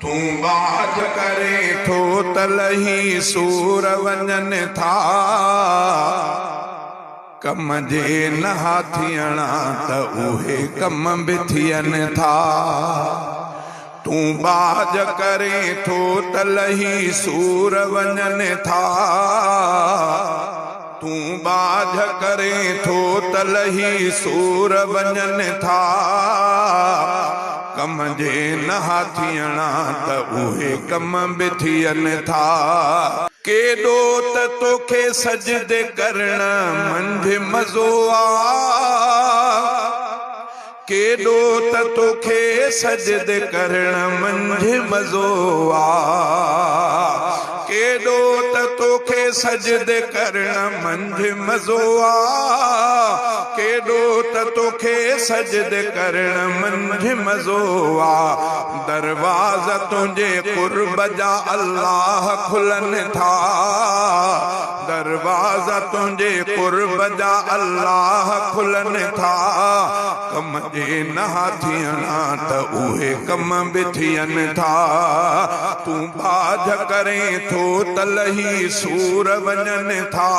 تون ٻاجهه ڪرين ٿو ته لهي سور وڃن ٿا. ڪم جي نه ها ٿيڻا ته اهي ڪم به ٿين ٿا. تون ٻاجهه ڪرين ٿو ته لهي سور وڃن ٿا. تون ٻاجهه ڪرين ٿو ته لهي سور وڃن ٿا. ڪم جي نه ها ٿيڻا ته اهي ڪم به ٿين ٿا. ڪيڏو ته توکي سجدي ڪرڻ منجهه مزو آ. ڪيڏو ته توکي سجدي ڪرڻ منجهه مزو آ. ڪيڏو ته توکي سجدي ڪرڻ منجهه مزو آ. ڪيڏو ته توکي سجدي ڪرڻ منجهه مزو آ. درواز تنهنجي قرب جا الله کلن ٿا. درواز تنهنجي قرب جا الله کلن ٿا. ڪم جي نه ها ٿيڻا ته اهي ڪم به ٿين ٿا. تون ٻاجهه ڪرين ٿو ته لهي سور وڃن ٿا.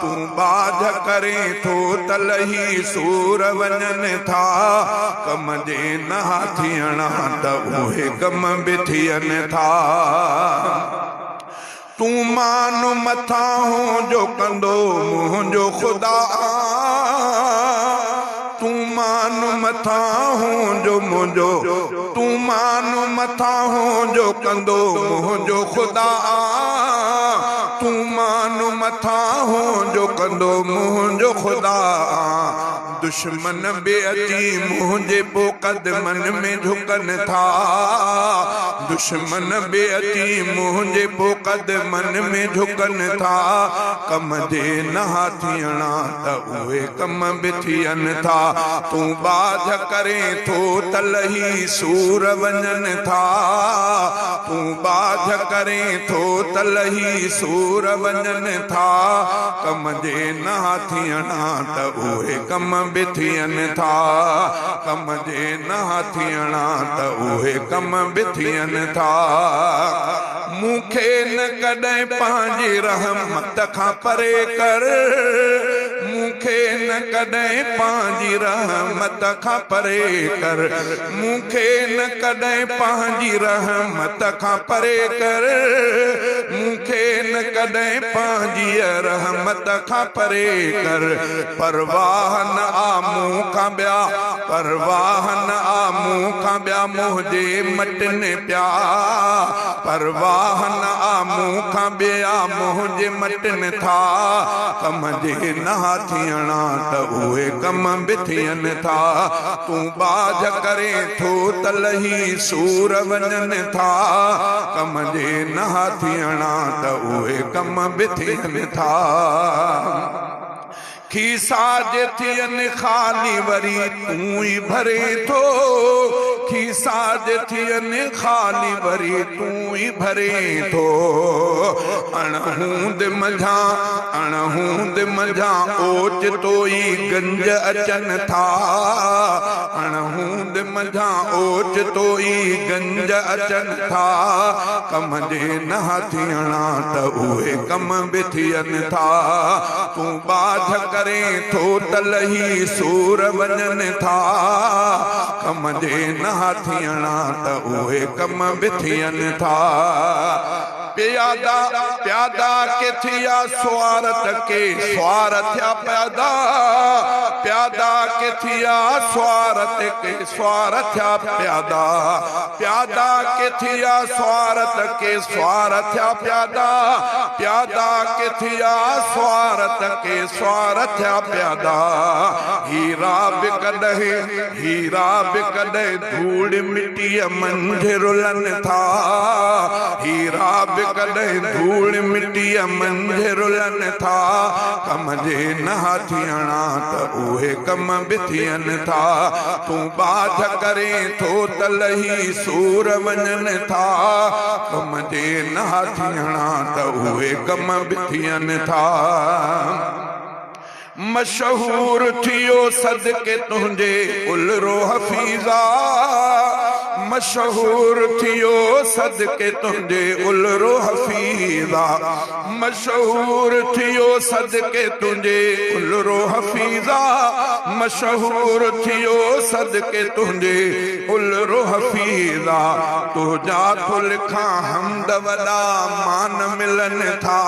تون ٻاجهه ڪرين ٿو ته لهي سور وڃن ٿا. ڪم جي نه ها ٿيڻا ته اهي ڪم به ٿين ٿا. تون مان مٿان هون جو ڪندو منهنجو خدا تون مان مٿان هون جو منهنجو تون مان مٿان هون جو ڪندو منهنجو خدا تون مان مٿان هون جو ڪندو منهنجو خدا. دشمن به اچي منهنجي پو قدمن ۾ جهڪن ٿا. دشمن به اچي منهنجي پو قدمن ۾ جهڪن ٿا. ڪم جي نه ها ٿيڻا ته اهي ڪم به ٿين ٿا. تون ٻاجهه ڪرين ٿو ته لهي سور وڃن ٿا. تون ٻاجهه ڪرين ٿو ته لهي سور وڃن ٿا. ڪم جي نه ها ٿيڻا ته اهي ڪم به ٿين ٿا. ڪم جي نه ها ٿيڻا ته اهي ڪم به ٿين ٿا. مون کي نه ڪڏهن پنهنجي رحمت کان پري ڪر. مون کي نه ڪڏهن پنهنجي رحمت کان پري ڪر. مون کي نه ڪڏهن پنهنجي رحمت کان پري ڪر. مون کي نه ڪڏهن پنهنجيء رحمت کان پري ڪر. پرواهه نه آ مون کان ٻيا، پرواهه نه آ مون کان ٻيا منهنجي مٽن پيا. پرواهه نه آ مون کان ٻيا منهنجي مٽن ٿا. ڪم جي نه ها ٿيڻا ته اهي ڪم به ٿين ٿا. تون ٻاجهه ڪرين ٿو ته لهي سور وڃن ٿا. ڪم جي نه ها ٿيڻا ته اهي ڪم به ٿين ٿا. کيسا جي ٿين خالي وري تون ئي ڀرين ٿو. کيسا جي ٿين خالي وري تون ئي ڀرين ٿو. اڻ هوند منجهان اڻ هوند منجهان اوچتو ئي گنج اچن ٿا. اڻ هوند منجهان اوچتو ئي گنج اچن ٿا. ڪم جي نه ها ٿيڻا ته اهي ڪم به ٿين ٿا. تون ٻاجهه ڪرين ٿو ته لهي سور وڃن ٿا. ڪم جي نه ها ٿيڻا ته اهي ڪم به ٿين ٿا. پيادا پيادا ڪي ٿيا سوار ته ڪي سوار ٿيا پيادا پيادا ڪي ٿيا سوار ته ڪي سوار ٿيا پيادا پيادا ڪي ٿيا سوار ته ڪي سوار ٿيا پيادا پيادا ڪي ٿيا سوار ته ڪي سوار ٿيا پيادا هيرا به ڪڏهن هيرا به ڪڏهن ڌوڙ مٽيء منجهه رلن ٿا. هيرا به ڪڏهن ڌوڙ مٽيء منجهه رلن ٿا. ڪم جي نه ها ٿيڻا ته اهي ڪم به ٿين ٿا. تون ٻاجهه ڪرين ٿو ته لهي سور وڃن ٿا. ڪم جي نه ها ٿيڻا ته اهي ڪم به ٿين ٿا. مشهور ٿيو صدقي تنهنجي الرو حفيظا. مشهور ٿيو صدقي تنهنجي الرو حفيظا مشهور ٿيو صدقي تنهنجي الرو حفيظا مشهور ٿيو صدقي تنهنجي الرو حفيظا تنهنجا ٿو لکان حمد وڏا مان ملن ٿا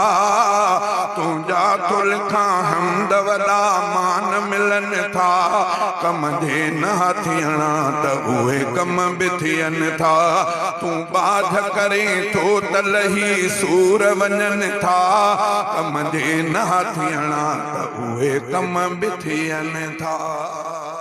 تنهنجا ٿو لکان حمد وڏا مان ملن ٿا ڪم جي نه ٿيڻا ته اهي ڪم به ٿين ٿا تون ٻاجهه ڪرين ٿو ته لهي سور وڃن ٿا ڪم جي نه ٿيڻا ته اهي ڪم به ٿين ٿا.